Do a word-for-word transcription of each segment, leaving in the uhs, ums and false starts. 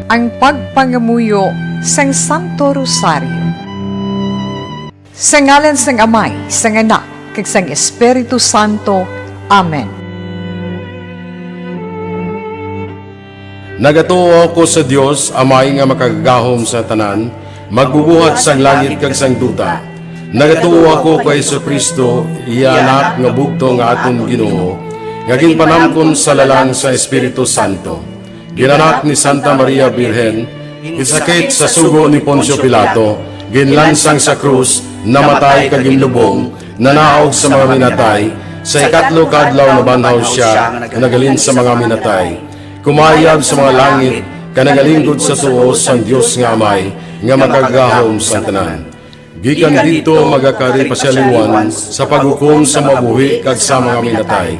Ang pagpangamuyo sang Santo Rosario. Sa ngalan sang Amay, sang Anak, kag sang Espiritu Santo. Amen. Nagatuo ako sa Dios, Amay nga Makagagahom sa tanan, Magbubuhat sang langit kag sang duta. Nagatuo ako kay Jesu-Cristo, iya Anak nga bugtong nga aton Ginoo, nga ginpanamkon sa lalang sa Espiritu Santo. Ginanak ni Santa Maria Birhen, ginsakit sa sugo ni Poncio Pilato, ginlansang sa krus, namatay kag ginlubong, nanaog sa mga minatay, sa ikatlo ka adlaw nabanhaw sia nga naghalin sa mga minatay. Kumayab sa mga langit, kag nagalingkod sa tuo sang Dios nga Amay, nga Makagagahom sang tanan. Gikan didto magakari pa sia liwat sa paghukom sa mga buhi kag sa mga minatay.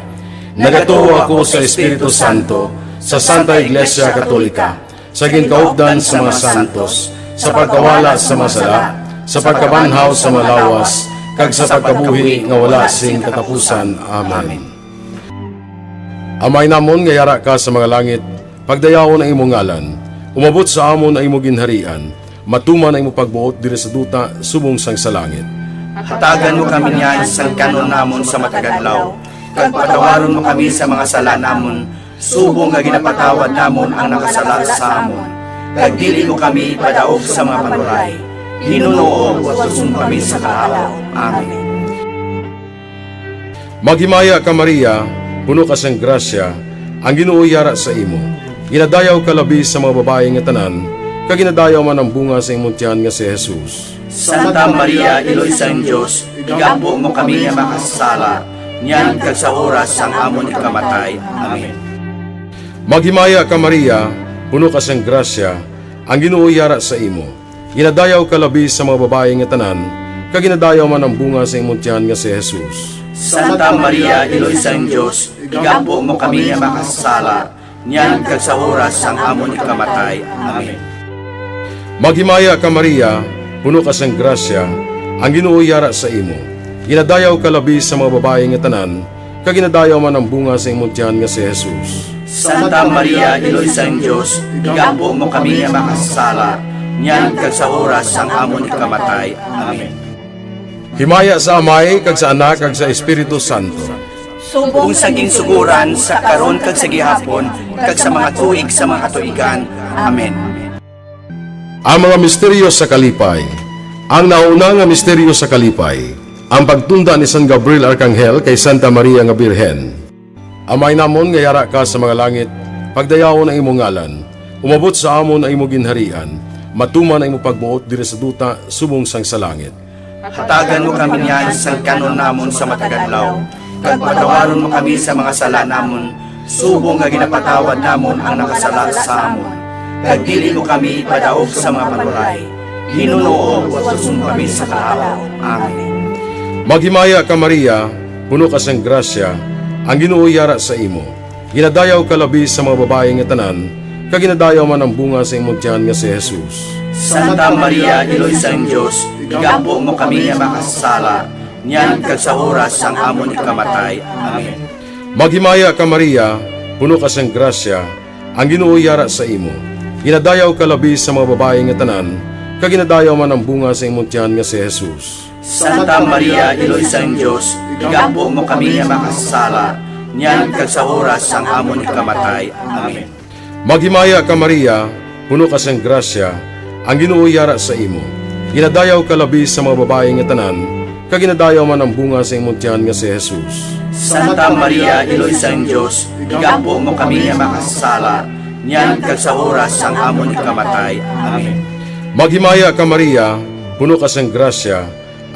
Nagatuo ako sa Espiritu Santo, sa Santa Iglesia Katolika, sa ginkaupdan sa mga santos, sa pagkawala sa mga sala, sa pagkabanhaw sa mga lawas, kag sa pagkabuhi nga wala sing katapusan. Amen. Amay namon nga yara ka sa mga langit, pagdayawon ang imo ngalan. Umabot sa amon ang imo ginharian. Matuman ang imo pagbuot diri sa duta subong sang sa langit. Hatagan mo kami niyan sang kan-on namon sa matag adlaw, kag patawaron mo kami sa mga sala namon, subong nga ginapatawad namon ang nakasala sa amon. Kag dili mo kami ipadaog sa mga panuray. Ginoo, watuson mo kami sa kahawa. Amen. Maghimaya ka, Maria, puno ka sang grasya, ang Ginoo yara sa imo. Ginadayaw ka labi sa mga babayi nga tanan, kag ginadayaw man ang bunga sa imong tiyan nga si Jesus. Santa Maria, Iloy sang Dios, igampo mo kami nga makasasala, niyan kag sa oras sang amon ikamatay. Amen. Maghimaya ka, Maria, puno ka sang grasya, ang Ginoo yara sa imo. Ginadayaw ka labi sa mga babayi nga tanan, kag ginadayaw man ang bunga sa imong tiyan nga si Jesus. Santa Maria, Iloy sang Dios, igampo mo kami nga makasasala, niyan kag sa oras sang amon ikamatay. Amen. Maghimaya ka, Maria, puno ka sang grasya, ang Ginoo yara sa imo. Ginadayaw ka labi sa mga babayi nga tanan, kag ginadayaw man ang bunga sa imong tiyan nga si Jesus. Santa Maria, Iloy sang Dios, igampo mo kami nga makasasala, niyan kag sa oras sang amon ikamatay. Amen. Himaya sa Amay, kag sa Anak, kag sa Espiritu Santo. Subong sa ginsugoran, sa karon, kag sa gihapon, kag sa mga tuig sa mga katuigan. Amen. Ang mga misteryo sa kalipay. Ang nauna nga misteryo sa kalipay, ang pagtunda ni San Gabriel Arkanghel kay Santa Maria nga Birhen. Amay namon nga yara ka sa mga langit, pagdayawon ang imong ngalan. Umabot sa amon ang imong ginharian. Matuman ang imong pagbuot diri sa duta subong sang sa langit. Hatagan mo kami niyan sang kan-on namon sa matag adlaw, kag patawaron mo kami sa mga sala namon, subong nga ginapatawad namon ang nakasala sa amon. Kag dili mo kami ipadaog sa mga panuray. Ginoo, watuson mo kami sa kahawa. Amen. Maghimaya ka, Maria, puno ka sang grasya, ang Ginoo yara sa imo. Ginadayaw ka labi sa mga babayi nga tanan, kag ginadayaw man ang bunga sa imong tiyan nga si Jesus. Santa Maria, Iloy sang Dios, igampo mo kami nga makasasala, niyan kag sa oras sang amon ikamatay. Amen. Maghimaya ka, Maria, puno ka sang grasya, ang Ginoo yara sa imo. Ginadayaw ka labi sa mga babayi nga tanan, kag ginadayaw man ang bunga sa imong tiyan nga si Jesus. Santa Maria, Iloy sang Dios, igampo mo kami nga makasasala, niyan kag sa oras sang amon ikamatay. Amen. Maghimaya ka, Maria, puno ka sang grasya, ang Ginoo yara sa imo. Ginadayaw ka labi sa mga babayi nga tanan, kag ginadayaw man ang bunga sa imong tiyan nga si Jesus. Santa Maria, Iloy sang Dios, igampo mo kami nga makasasala, niyan kag sa oras sang amon ikamatay. Amen. Maghimaya ka, Maria, puno ka sang grasya,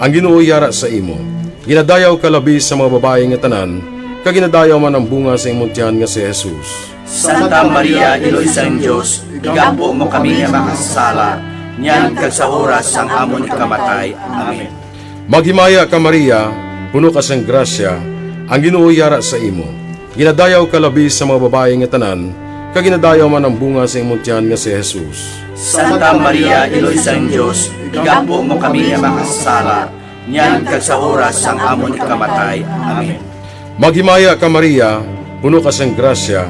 ang Ginoo yara sa imo. Ginadayaw ka labi sa mga babayi nga tanan, kag ginadayaw man ang bunga sa imong tiyan nga si Jesus. Santa Maria, Iloy sang Dios, igampo mo kami nga makasasala, niyan kag sa oras sang amon ikamatay. Amen. Maghimaya ka, Maria, puno ka sang grasya, ang Ginoo yara sa imo. Ginadayaw ka labi sa mga babayi nga tanan, kag ginadayaw man ang bunga sa imong tiyan nga si Jesus. Santa Maria, Iloy sang Dios, igampo mo kami nga makasasala, niyan kag sa oras sang amon ikamatay. Amen. Maghimaya ka, Maria, puno ka sang grasya,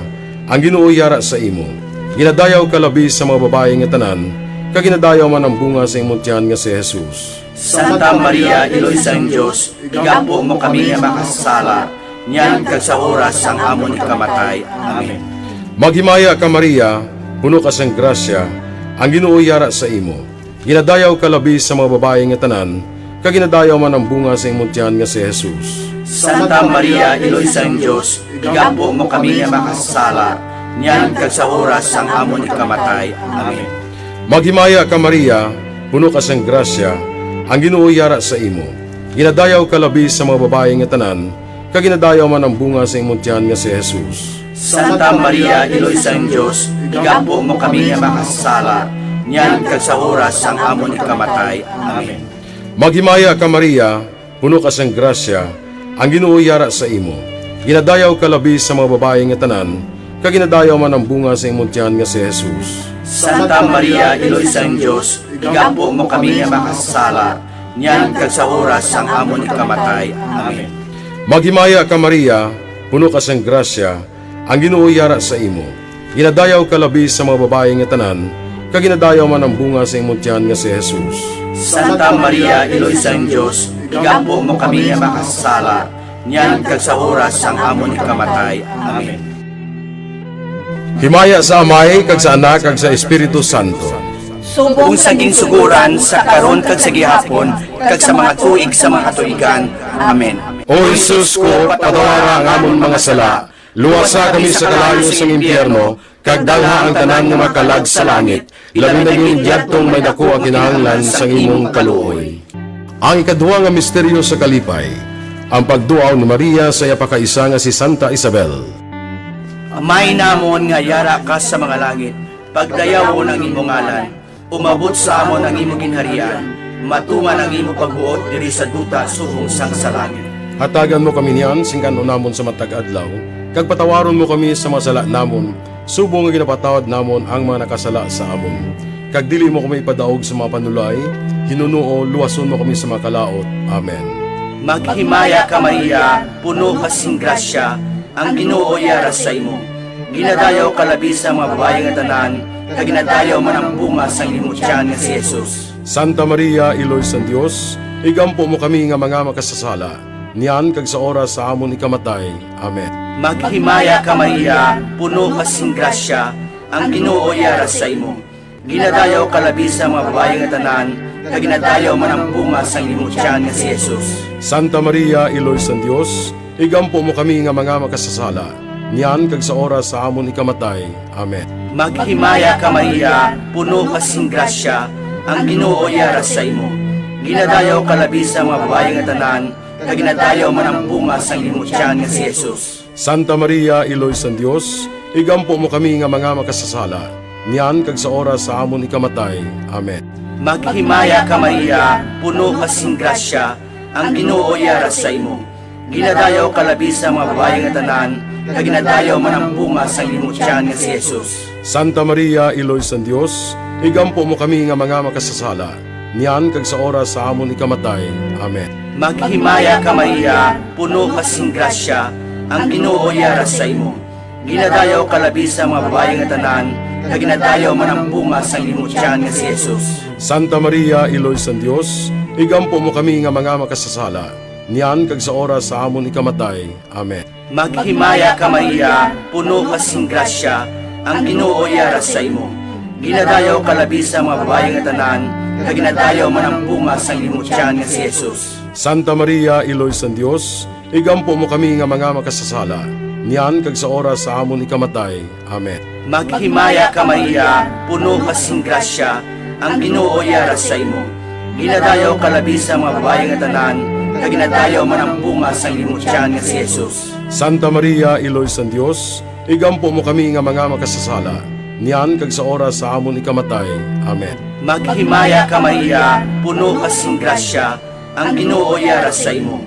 ang Ginoo yara sa imo. Ginadayaw ka labi sa mga babayi nga tanan, kag ginadayaw man ang bunga sa imong tiyan nga si Jesus. Santa Maria, Iloy sang Dios, igampo mo kami nga makasasala, niyan kag sa oras sang amon ikamatay. Amen. Maghimaya ka, Maria, puno ka sang grasya, ang Ginoo yara sa imo. Ginadayaw ka labi sa mga babayi nga tanan, kag ginadayaw man ang bunga sa imong tiyan nga si Jesus. Santa Maria, Iloy sang Dios, igampo mo kami nga makasasala, niyan kag sa oras sang amon ikamatay. Amen. Maghimaya ka, Maria, puno ka sang grasya, ang Ginoo yara sa imo. Ginadayaw ka labi sa mga babayi nga tanan, kag ginadayaw man ang bunga sa imong tiyan nga si Jesus. Santa Maria, Iloy sang Dios, igampo mo kami nga makasasala, niyan kag sa oras sang amon ikamatay. Amen. Maghimaya ka, Maria, puno ka sang grasya, ang Ginoo yara sa imo. Ginadayaw ka labi sa mga babayi nga tanan, kag ginadayaw man ang bunga sa imong tiyan nga si Jesus. Santa Maria, Iloy sang Dios, igampo mo kami nga makasasala, niyan kag sa oras sang amon ikamatay. Amen. Maghimaya ka, Maria, puno ka sang grasya, ang Ginoo yara sa imo. Ginadayaw ka labi sa mga babayi nga tanan, kag ginadayaw man ang bunga sa imong tiyan nga si Jesus. Santa Maria, Iloy sang Dios, igampo mo kami nga makasasala, niyan kag sa oras sang amon ikamatay. Amen. Himaya sa Amay, kag sa Anak, kag sa Espiritu Santo. Subong sa ginsuguran, sa karon, kag sa gihapon, kag sa mga tuig sa mga katuigan. Amen. O Jesus ko, patawara ang amon mga sala, luwasa kami sa kalayo sang impyerno, kag dalha ang tanan nga makalag sa langit, labi na gid yadtong may daku ang kinahanglan sang imong kaluoy. Ang ikaduha nga misteryo sa kalipay, ang pagduaw ni Maria sa iya pakaisa nga si Santa Isabel. Amay namon nga yara ka sa mga langit, pagdayawon ang imo ngalan, umabot sa amon ang imo ginharian, matuman ang imo pagbuot diri sa duta subong sang sa langit. Hatagan mo kami niyan sing kan-on namon sa matag adlaw, kag patawaron mo kami sa mga sala namon, subong nga ginapatawad namon ang mga nakasala sa amon. Kag dili mo kami ipadaog sa mga panulay, hinunoo luwason mo kami sa mga kalaut. Amen. Maghimaya ka, Maria, puno ka sing grasya, ang Ginoo yara sa imo. Ginadayaw ka labi sa mga babayi nga tanan, kag ginadayaw man ang bunga sang imo tiyan nga si Jesus. Santa Maria, Iloy sang Dios, igampo mo kami nga mga makasasala, niyan kag sa oras sa amon ikamatay. Amen. Maghimaya ka, Maria, puno ka sing grasya, ang Ginoo yara sa imo. Ginadayaw ka labi sa mga babayi nga tanan, kag ginadayaw man ang bunga sang imo tiyan nga si Jesus. Santa Maria, Iloy sang Dios, igampo mo kami nga mga makasasala, niyan kag sa oras sa amon ikamatay. Amen. Maghimaya ka, Maria, puno ka sing grasya, ang Ginoo yara sa imo. Ginadayaw ka labi sa mga babayi nga tanan, kag ginadayaw man ang bunga sang imo tiyan nga si Jesus. Santa Maria, Iloy sang Dios, igampo mo kami nga mga makasasala, niyan kag sa oras sa amon ikamatay. Amen. Maghimaya ka, Maria, puno ka sing grasya, ang Ginoo yara sa imo. Ginadayaw ka labi sa mga babayi nga tanan, kag ginadayaw man ang bunga sang imo tiyan nga si Jesus. Santa Maria, Iloy sang Dios, igampo mo kami nga mga makasasala, niyan kag sa oras sa amon ikamatay. Amen. Maghimaya ka, Maria, puno ka sing grasya, ang Ginoo yara sa imo. Ginadayaw ka labi sa mga babayi nga tanan, kag ginadayaw man ang bunga sang imo tiyan nga si Jesus. Santa Maria, Iloy sang Dios, igampo mo kami nga mga makasasala, niyan kag sa oras sa amon ikamatay. Amen. Maghimaya ka, Maria, puno ka sing grasya, ang Ginoo yara sa imo. Ginadayaw ka labi sa mga babayi nga tanan, kag ginadayaw man ang bunga sang imo tiyan nga si Jesus. Santa Maria, Iloy sang Dios, igampo mo kami nga mga makasasala, niyan kag sa oras sa amon ikamatay. Amen. Maghimaya ka, Maria, puno ka sing grasya, ang Ginoo yara sa imo. Ginadayaw ka labi sa mga babayi nga tanan, kag ginadayaw man ang bunga sang imo tiyan nga si Jesus. Santa Maria, Iloy sang Dios, igampo mo kami nga mga makasasala, niyan kag sa oras sa amon ikamatay. Amen. Maghimaya ka, Maria, puno ka sing grasya, ang Ginoo yara sa imo.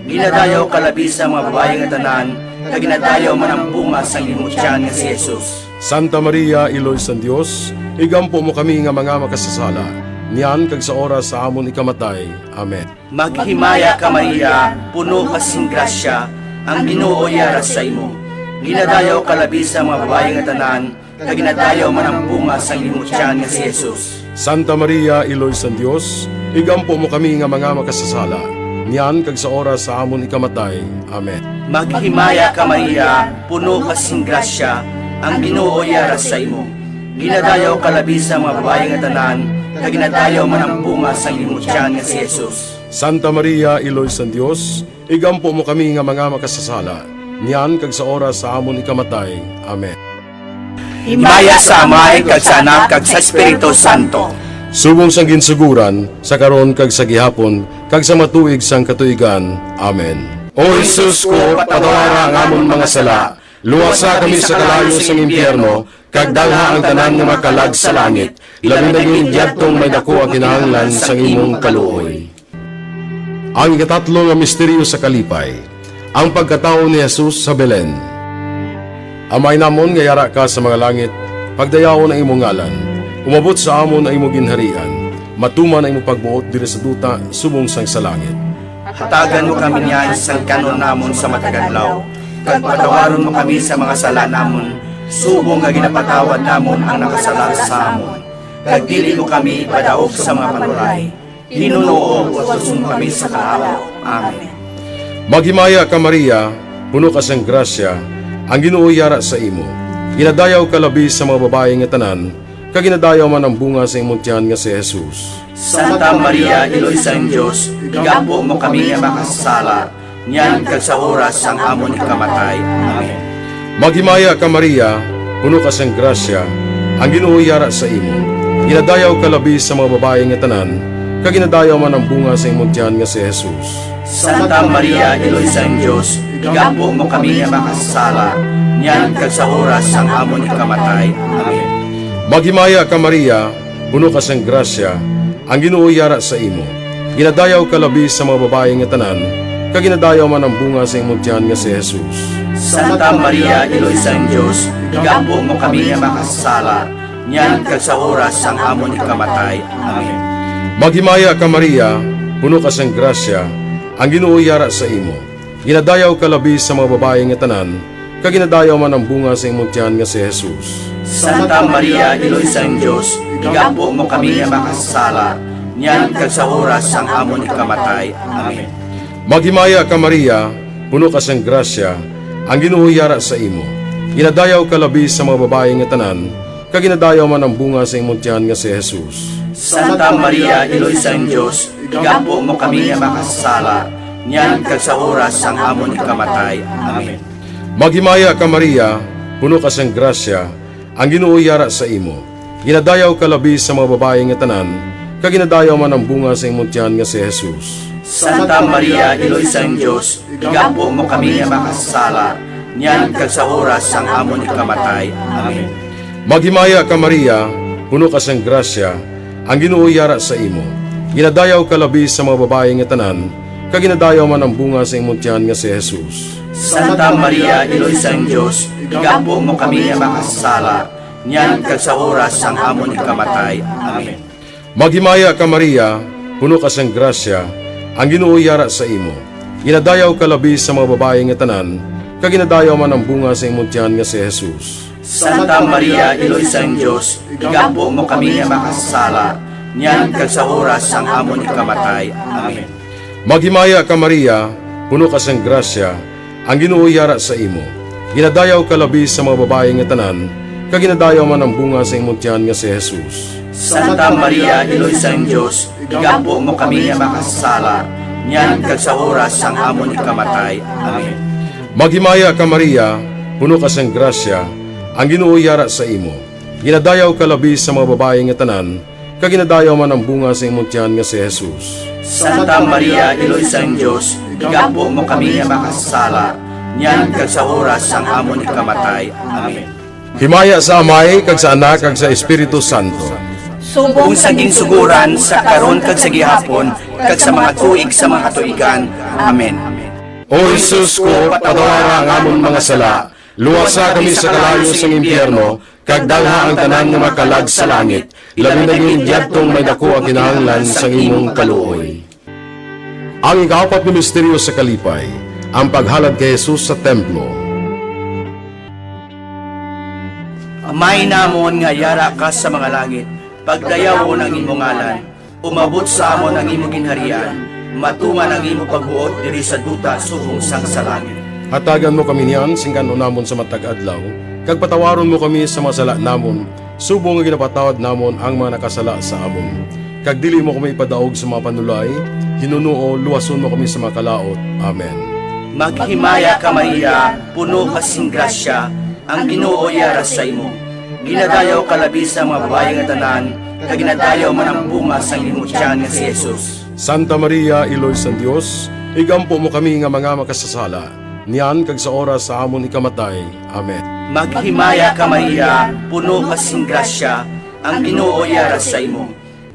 Ginadayaw ka labi sa mga babayi nga tanan, kag ginadayaw man ang bunga sang imo tiyan nga si Jesus. Santa Maria, Iloy sang Dios, igampo mo kami nga mga makasasala, niyan kag sa oras sa amon ikamatay. Amen. Maghimaya ka, Maria, puno ka sing grasya, ang Ginoo yara sa imo. Ginadayaw ka labi sa mga babayi nga tanan, kag ginadayaw man ang bunga sang imong tiyan nga si Jesus. Santa Maria, Iloy sang Dios, igampo mo kami nga mga makasasala, niyan kag sa oras sa amon ikamatay. Amen. Maghimaya ka, Maria, puno ka sing grasya, ang Ginoo yara sa imo. Ginadayaw ka labi sa mga babayi nga tanan, kag ginadayaw man ang bunga sang imong tiyan nga si Jesus. Santa Maria, Iloy sang Dios, igampo mo kami nga mga makasasala, niyan kag sa oras sa amon ikamatay. Amen. Himaya sa Amay, kag sa Anak, kag sa Espiritu Santo. Subong sang ginsugoran, sa karon kag sa gihapon, kag sa matuig sang katuigan. Amen. O Jesus ko, patawara ang amon mga sala, luwasa kami sa kalayo sang impyerno, kag dalha ang tanan nga makalag sa langit, labi na gid yadtong may daku ang kinahanglan sang imong kaluoy. Ang ikatatlo nga misteryo sa kalipay, ang pagkatawo ni Jesus sa Belen. Amay namon nga yara ka sa mga langit, pagdayawon ang imong ngalan. Umabot sa amon ang imong ginharian. Matuman ang imong pagbuot diri sa duta subong sang sa langit. Hatagan mo kami niyan sang kan-on namon sa matag adlaw, kag patawaron mo kami sa mga sala namon, subong nga ginapatawad namon ang nakasala sa amon. Kag dili mo kami ipadaog sa mga panuray. Hinunoo, utuson kami sa kalawa. Amen. Maghimaya ka, Maria, puno ka sang grasya, ang Ginoo yara sa imo. Ginadayaw ka labi sa mga babayi nga tanan, kag ginadayaw man ang bunga sa imong tiyan nga si Jesus. Santa Maria, Iloy sang Dios, igampo mo kami nga makasasala, niyan kag sa oras sang amon ikamatay. Amen. Maghimaya ka, Maria, puno ka sang grasya, ang Ginoo yara sa imo. Ginadayaw ka labi sa mga babayi nga tanan, kag ginadayaw man ang bunga sa imong tiyan nga si Jesus. Santa Maria, Iloy sang Dios, igampo mo kami nga makasasala, niyan kag sa oras sang amon ikamatay. Amen. Maghimaya ka, Maria, puno ka sang grasya, ang Ginoo yara sa imo. Ginadayaw ka labi sa mga babayi nga tanan, kag ginadayaw man ang bunga sa imong tiyan nga si Jesus. Santa Maria, Iloy sang Dios, igampo mo kami nga makasasala, niyan kag sa oras sang amon ikamatay. Amen. Maghimaya ka, Maria, puno ka sang grasya, ang Ginoo yara sa imo. Ginadayaw ka labi sa mga babayi nga tanan, kag ginadayaw man ang bunga sa imong tiyan nga si Jesus. Santa Maria, Iloy sang Dios, igampo mo kami nga makasasala, niyan kag sa oras sang amon ikamatay. Amen. Maghimaya ka, Maria, puno ka sang grasya, ang Ginoo yara sa imo. Ginadayaw ka labi sa mga babayi nga tanan, kag ginadayaw man ang bunga sa imong tiyan nga si Jesus. Santa Maria, Iloy sang Dios, igampo mo kami nga makasasala, niyan kag sa oras sang amon ikamatay. Amen. Maghimaya ka, Maria, puno ka sang grasya, ang Ginoo yara sa imo. Ginadayaw ka labi sa mga babayi nga tanan, kag ginadayaw man ang bunga sa imong tiyan nga si Jesus. Santa Maria, Iloy sang Dios, igampo mo kami nga makasasala, niyan kag sa oras sang amon ikamatay. Amen. Maghimaya ka, Maria, puno ka sang grasya, ang Ginoo yara sa imo. Ginadayaw ka labi sa mga babayi nga tanan, kag ginadayaw man ang bunga sa imong tiyan nga si Jesus. Santa Maria, Iloy sang Dios, igampo mo kami nga makasasala, niyan kag sa oras sang amon ikamatay. Amen. Maghimaya ka, Maria, puno ka sang grasya, ang Ginoo yara sa imo. Ginadayaw ka labi sa mga babayi nga tanan, kag ginadayaw man ang bunga sa imong tiyan nga si Jesus. Santa Maria, Iloy sang Dios, igampo mo kami nga makasasala, niyan kag sa oras sang amon ikamatay. Amen. Maghimaya ka, Maria, puno ka sang grasya, ang Ginoo yara sa imo. Ginadayaw ka labi sa mga babayi nga tanan, kag ginadayaw man ang bunga sa imong tiyan nga si Jesus. Santa Maria, Iloy sang Dios, igampo mo kami nga makasasala, niyan kag sa oras sang amon ikamatay. Amen. Maghimaya ka, Maria, puno ka sang grasya, ang Ginoo yara sa imo. Ginadayaw ka labi sa mga babayi nga tanan, kag ginadayaw man ang bunga sa imong tiyan nga si Jesus. Santa Maria, Iloy sang Dios, igampo mo kami nga makasasala, niyan kag sa oras sang amon ikamatay. Amen. Himaya sa Amay, kag sa Anak, kag sa Espiritu Santo. Subong sa ginsugoran, sa karon, kag sa gihapon, kag sa mga tuig sa mga katuigan. Amen. O Jesus ko, patawara ang amon mga sala, luwasa kami sa kalayo sang impyerno, kag dalha ang tanan nga makalag sa langit, labi na gid yadtong may daku ang kinahanglan sang imong kaluoy. Ang ikaapat nga misteryo sa kalipay, ang paghalad kay Jesus sa templo. Amay namon nga yara ka sa mga langit, pagdayawon ang imo ngalan. Umabot sa amon ang imo ginharian. Matuman ang imo pagbuot diri sa duta subong sang sa langit. Hatagan mo kami niyan sing kan-on namon sa matag adlaw, kag patawaron mo kami sa mga sala namon, subong nga ginapatawad namon ang mga nakasala sa amon. Kag dili mo kami ipadaog sa mga panulay, hinunoo, luwason mo kami sa mga kalaut. Amen. Maghimaya ka, Maria, puno ka sing grasya, ang Ginoo yara sa imo. Ginadayaw ka labi sa mga babayi nga tanan, kag ginadayaw man ang bunga sang imo tiyan nga si Jesus. Santa Maria, Iloy sang Dios, igampo mo kami nga mga makasasala, niyan kag sa oras sa amon ikamatay. Amen. Maghimaya ka, Maria, puno ka sing grasya, ang Ginoo yara sa imo.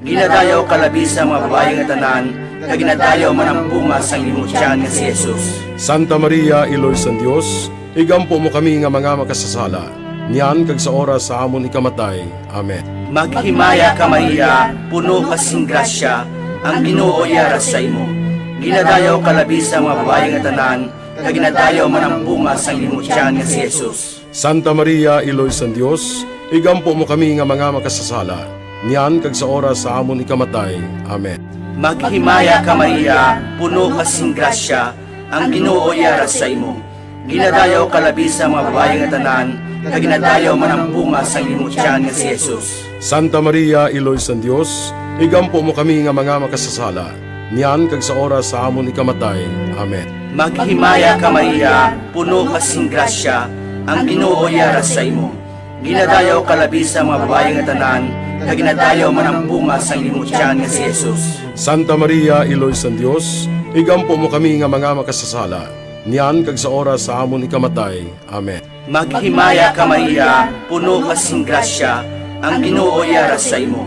Ginadayaw ka labi sa mga babayi nga tanan, kag ginadayaw man ang bunga sang imo tiyan nga si Jesus. Santa Maria, Iloy sang Dios, igampo mo kami nga mga makasasala, niyan kag sa oras sa amon ikamatay. Amen. Maghimaya ka, Maria, puno ka sing grasya, ang Ginoo yara sa imo. Ginadayaw ka labi sa mga babayi nga tanan, kag ginadayaw man ang bunga sang imo tiyan nga si Jesus. Santa Maria, Iloy sang Dios, igampo mo kami nga mga makasasala, niyan kag sa oras sa amon ikamatay. Amen. Maghimaya ka, Maria, puno ka sing grasya, ang Ginoo yara sa imo. Ginadayaw ka labi sa mga babayi nga tanan, kag ginadayaw man ang bunga sang imo tiyan nga si Jesus. Santa Maria, Iloy sang Dios, igampo mo kami nga mga makasasala, niyan kag sa oras sa amon ikamatay. Amen. Maghimaya ka, Maria, puno ka sing grasya, ang Ginoo yara sa imo. Ginadayaw ka labi sa mga babayi nga tanan, kag ginadayaw man ang bunga sang imo tiyan nga si Jesus. Santa Maria, Iloy sang Dios, igampo mo kami nga mga makasasala, niyan kag sa oras sa amon ikamatay. Amen. Maghimaya ka, Maria, puno ka sing grasya, ang Ginoo yara sa imo.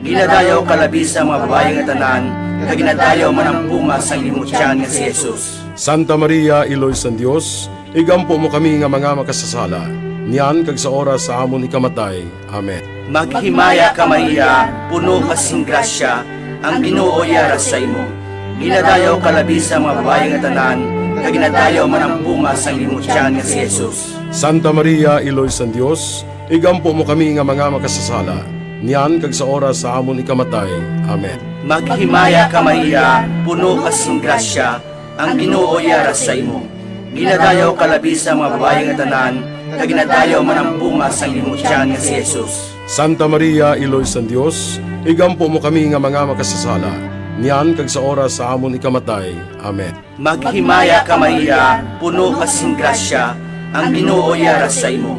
Ginadayaw ka labi sa mga babayi nga tanan, kag ginadayaw man ang bunga sang imo tiyan nga si Jesus. Santa Maria, Iloy sang Dios, igampo mo kami nga mga makasasala, niyan kag sa oras sa amon ikamatay. Amen. Maghimaya ka, Maria, puno ka sing grasya, ang Ginoo yara sa imo. Ginadayaw ka labi sa mga babayi nga tanan, kag ginadayaw man ang bunga sang imo tiyan nga si Jesus. Santa Maria, Iloy sang Dios, igampo mo kami nga mga makasasala, niyan kag sa oras sa amon ikamatay. Amen. Maghimaya ka, Maria, puno ka sing grasya, ang Ginoo yara sa imo. Ginadayaw ka labi sa mga babayi nga tanan, kag ginadayaw man ang bunga sang imo tiyan nga si Jesus. Santa Maria, Iloy sang Dios, igampo mo kami nga mga makasasala, niyan kag sa oras sa amon ikamatay. Amen. Maghimaya ka, Maria, puno ka sing grasya, ang Ginoo yara sa imo.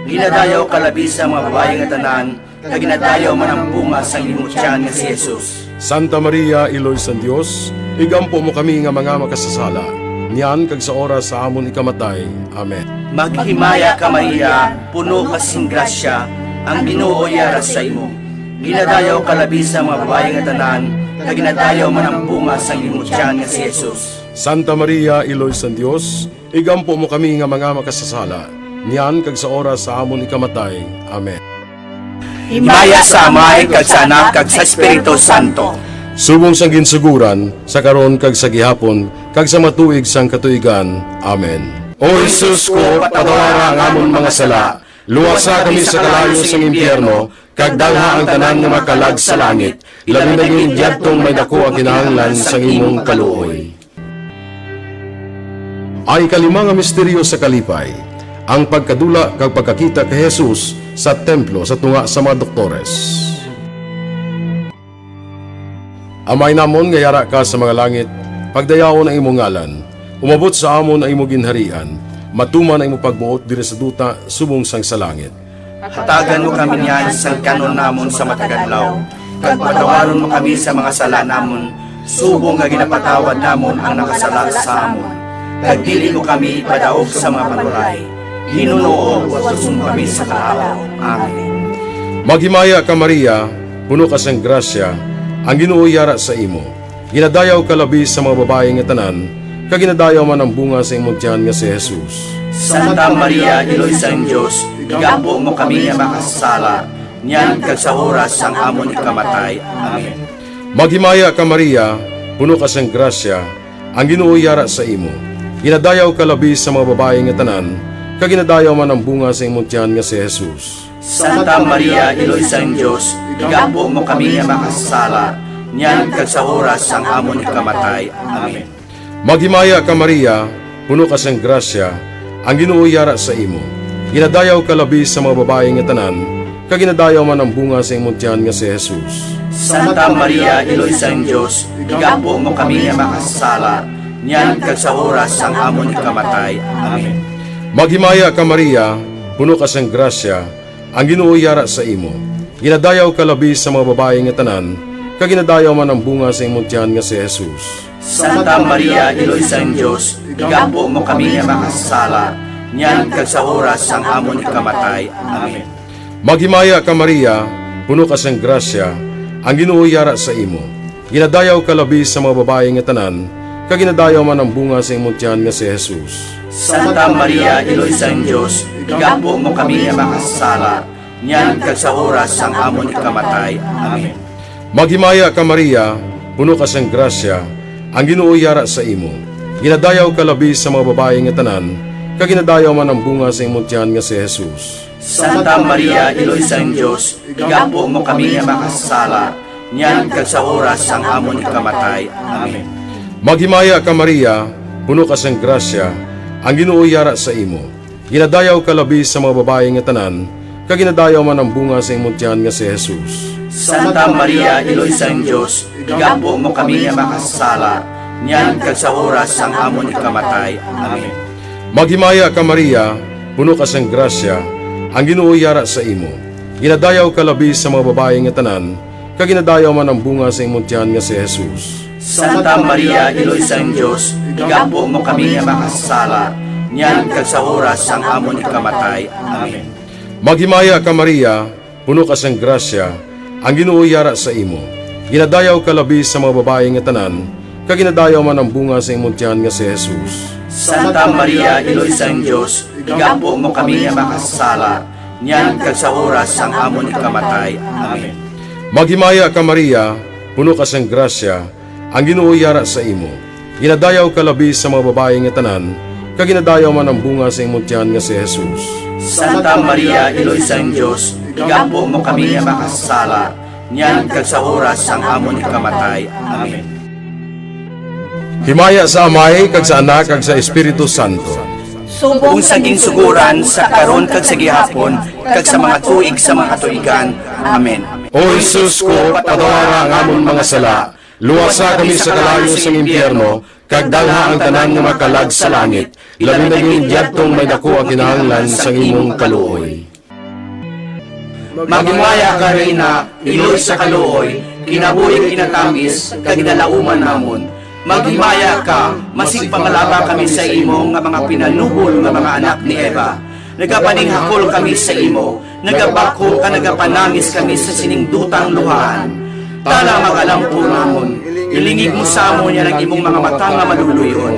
Ginadayaw ka labi sa mga babayi nga tanan, kag ginadayaw man ang bunga sang imo tiyan nga si Jesus. Santa Maria, Iloy sang Dios, igampo mo kami nga mga makasasala, niyan kag sa oras sa amon ikamatay. Amen. Maghimaya ka, Maria, puno ka sing grasya, ang Ginoo yara sa imo. Ginadayaw ka labi sa mga babayi nga tanan, kag ginadayaw man ang bunga sang imo tiyan nga si Jesus. Santa Maria, Iloy sang Dios, igampo mo kami nga mga makasasala, niyan kag sa oras sa amon ikamatay. Amen. Himaya sa Amay, kag sa Anak, kag sa Espiritu Santo. Subong sang ginsugoran, sa karon, kag sa gihapon, kag sa matuig sang katuigan. Amen. O Jesus ko, patawara ang amon mga sala, luwasa kami sa kalayo sang impyerno, kag dalha ang tanan nga makalag sa langit, labi na gid yadtong may daku ang kinahanglan sang imong kaluoy. Ang ikalima nga misteryo sa kalipay, ang pagkadula kag pagkakita kay Jesus sa templo sa tunga sa mga doktores. Amay namon nga yara ka sa mga langit, pagdayawon ang imong ngalan. Umabot sa amon ang imong ginharian. Matuman ang imong pagbuot diri sa duta subong sang sa langit. Hatagan mo kami niyan sang kan-on namon sa matag adlaw, kag patawaron mo kami sa mga sala namon, subong nga ginapatawad namon ang nakasala sa amon. Kag dili mo kami ipadaog sa mga panulay, hinunoo, luwason mo kami sa kalaut. Amen. Maghimaya ka, Maria, puno ka sang grasya, ang Ginoo yara sa imo. Ginadayaw ka labi sa mga babayi nga tanan, kag ginadayaw man ang bunga sa imong tiyan nga si Jesus. Santa Maria, Iloy sang Dios, igampo mo kami nga makasasala, niyan kag sa oras sang amon ikamatay. Amen. Maghimaya ka, Maria, puno ka sang grasya, ang Ginoo yara sa imo. Ginadayaw ka labi sa mga babayi nga tanan, kag ginadayaw man ang bunga sa imong tiyan nga si Jesus. Santa Maria, Iloy sang Dios, igampo mo kami nga makasasala, niyan kag sa oras sang amon ikamatay. Amen. Maghimaya ka, Maria, puno ka sang grasya, ang Ginoo yara sa imo. Ginadayaw ka labi sa mga babayi nga tanan, kag ginadayaw man ang bunga sa imong tiyan nga si Jesus. Santa Maria, Iloy sang Dios, igampo mo kami nga makasasala, niyan kag sa oras sang amon ikamatay. Amen. Maghimaya ka, Maria, puno ka sang grasya, ang Ginoo yara sa imo. Ginadayaw ka labi sa mga babayi nga tanan, kag ginadayaw man ang bunga sa imong tiyan nga si Jesus. Santa Maria, Iloy sang Dios, igampo mo kami nga makasasala, niyan kag sa oras sang amon ikamatay. Amen. Maghimaya ka, Maria, puno ka sang grasya, ang Ginoo yara sa imo. Ginadayaw ka labi sa mga babayi nga tanan, kag ginadayaw man ang bunga sa imong tiyan nga si Jesus. Santa Maria, Iloy sang Dios, igampo mo kami nga makasasala, niyan kag sa oras sang amon ikamatay. Amen. Maghimaya ka, Maria, puno ka sang grasya, ang Ginoo yara sa imo. Ginadayaw ka labi sa mga babayi nga tanan, kag ginadayaw man ang bunga sa imong tiyan nga si Jesus. Santa Maria, Iloy sang Dios, igampo mo kami nga makasasala, niyan kag sa oras sang amon ikamatay. Amen. Maghimaya ka, Maria, puno ka sang grasya, ang Ginoo yara sa imo. Ginadayaw ka labi sa mga babayi nga tanan, kag ginadayaw man ang bunga sa imong tiyan nga si Jesus. Santa Maria, Iloy sang Dios, igampo mo kami nga makasasala, niyan kag sa oras sang amon ikamatay. Amen. Maghimaya ka, Maria, puno ka sang grasya, ang Ginoo yara sa imo. Ginadayaw ka labi sa mga babayi nga tanan, kag ginadayaw man ang bunga sa imong tiyan nga si Jesus. Santa Maria, Iloy sang Dios, igampo mo kami nga makasasala, niyan kag sa oras sang amon ikamatay. Amen. Maghimaya ka, Maria, puno ka sang grasya, ang Ginoo yara sa imo. Ginadayaw ka labi sa mga babayi nga tanan, kag ginadayaw man ang bunga sa imong tiyan nga si Jesus. Santa Maria, Iloy sang Dios, igampo mo kami nga makasasala, niyan kag sa oras sang amon ikamatay. Amen. Maghimaya ka, Maria, puno ka sang grasya, ang Ginoo yara sa imo. Ginadayaw ka labi sa mga babayi nga tanan, kag ginadayaw man ang bunga sa imong tiyan nga si Jesus. Santa Maria, Iloy sang Dios, igampo mo kami nga makasasala, niyan kag sa oras sang amon ikamatay. Amen. Himaya sa Amay, kag sa Anak, kag sa Espiritu Santo. Subong sa ginsuguran, sa karon, kag sa gihapon, kag sa mga tuig sa mga katuigan. Amen. O Jesus ko, patawara ang amon mga sala, luwasa kami sa kalayo sang impyerno, kag dalha ang tanan nga makalag sa langit, labi na gid yadtong may daku ang kinahanglan sang imong kaluoy. Maghimaya ka, Reyna, iloy sa kaluoy, kinabuhi kinatamis, kag ginalauman namon. Maghimaya ka, masigpangalaba kami sa imo nga mga pinanubol nga mga anak ni Eva. Nagapaninghakol kami sa imo, nagabakho ka, nagapanangis kami sa sining dutang luhaan. Tala, mag-alampo namon, ilingig mo sa amon yan ang imong mga mata nga maluluy-on.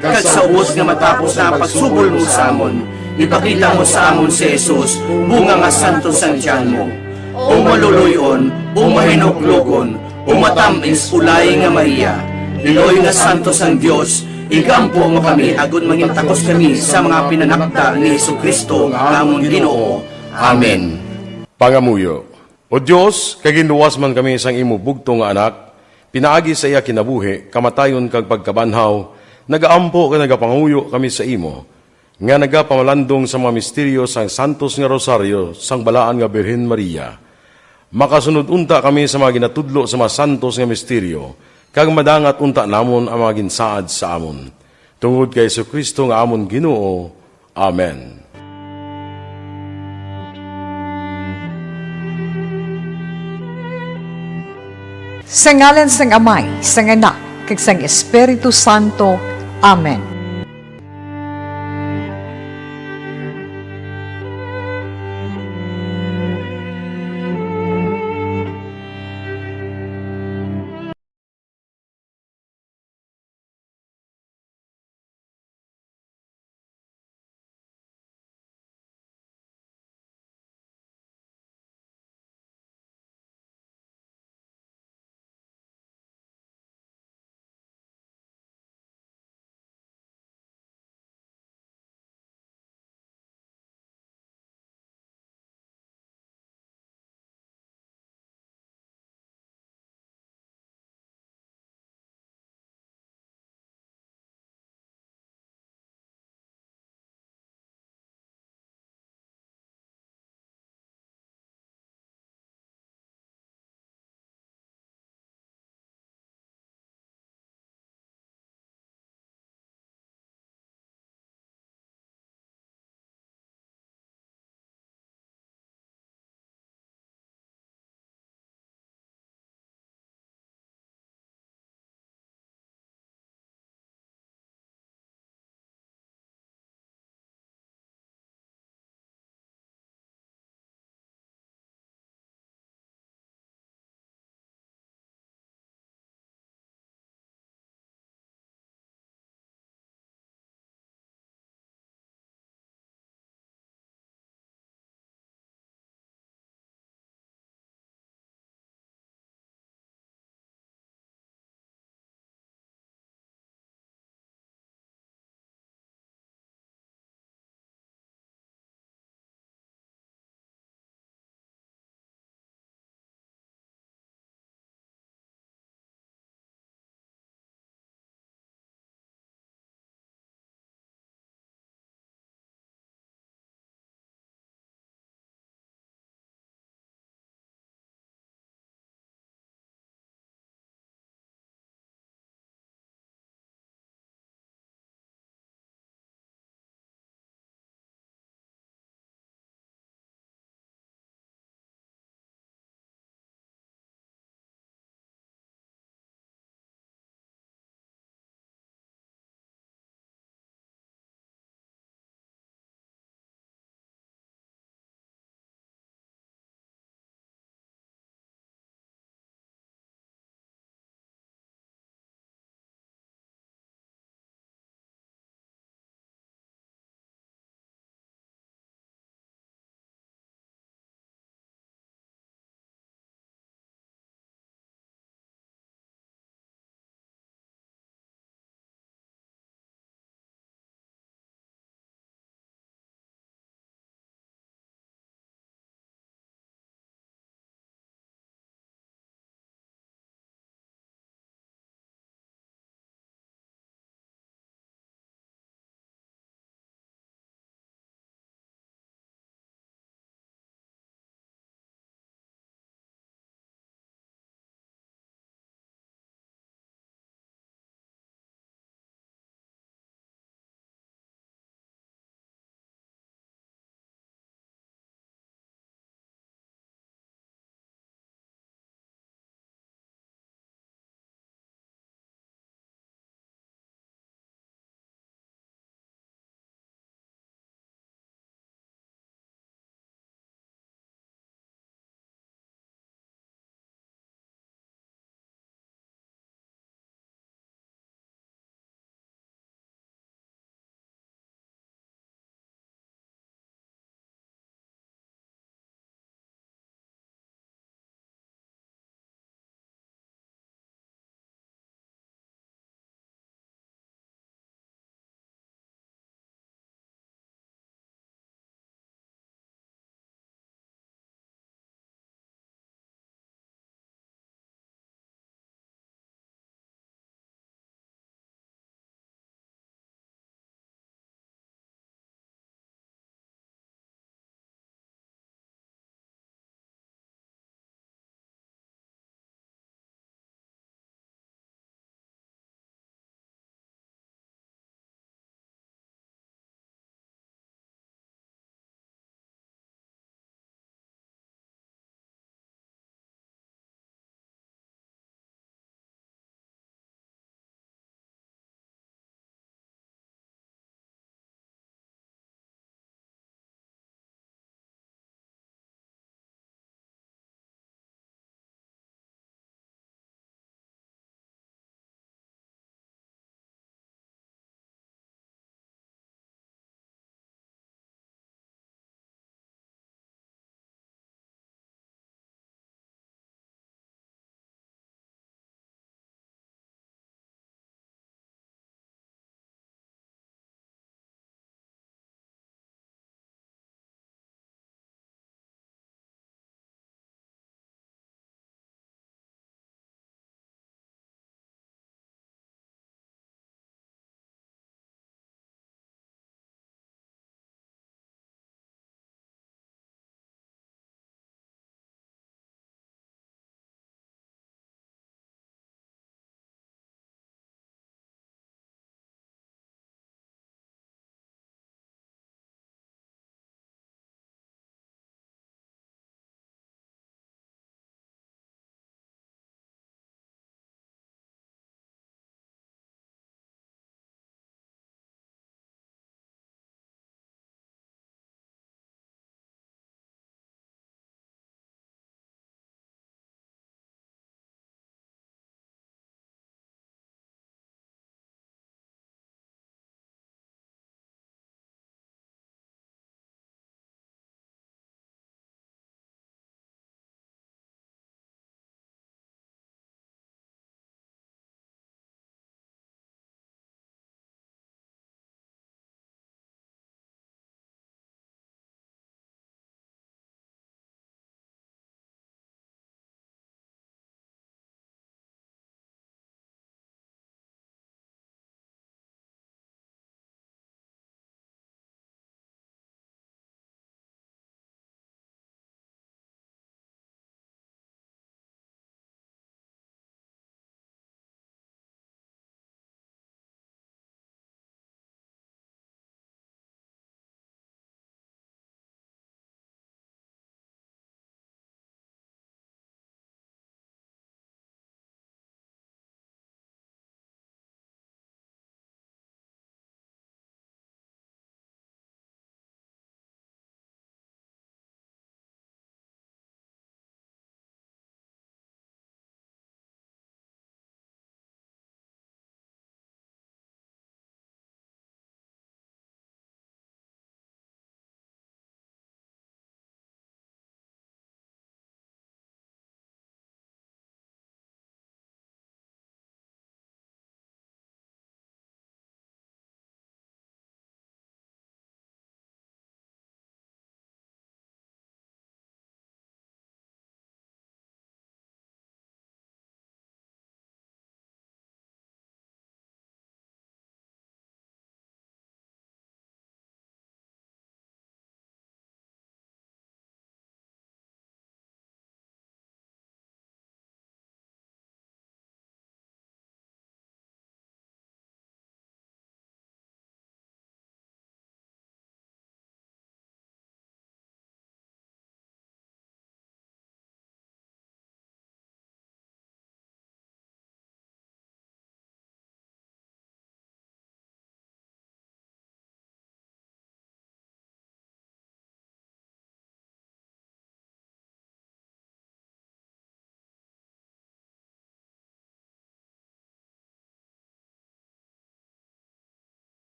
Kag sa ubos nga matapos na ang pagsubol mo sa amon, ipakita mo sa amon si Jesus, bunga nga santos sang tiyan mo. O maluluy-on, o mahinuklogon, o matamis, o laing nga Maria, iloy nga santos sang Dios, igampo mo kami agod mangin takos kami sa mga pinanakda ni Jesu-Cristo nga amon Ginoo. Amen. Pangamuyo. O Dios, kay ginluwas man kami sang imo bugtong nga Anak, pinaagi sa iya kinabuhi, kamatayon, kag pagkabanhaw, nagaampo kag nagapangamuyo kami sa imo, nga nagapamalandong sa mga misteryo sang santos nga rosaryo sang Balaan nga Birhen Maria. Makasunod unta kami sa mga ginatudlo sa mga santos nga misteryo, kag madangat unta namon ang mga ginsaad sa amon. Tungod kay Jesu-Cristo nga amon Ginoo. Amen. Sa ngalan sang Amay, sang Anak, kag sang Espiritu Santo. Amen.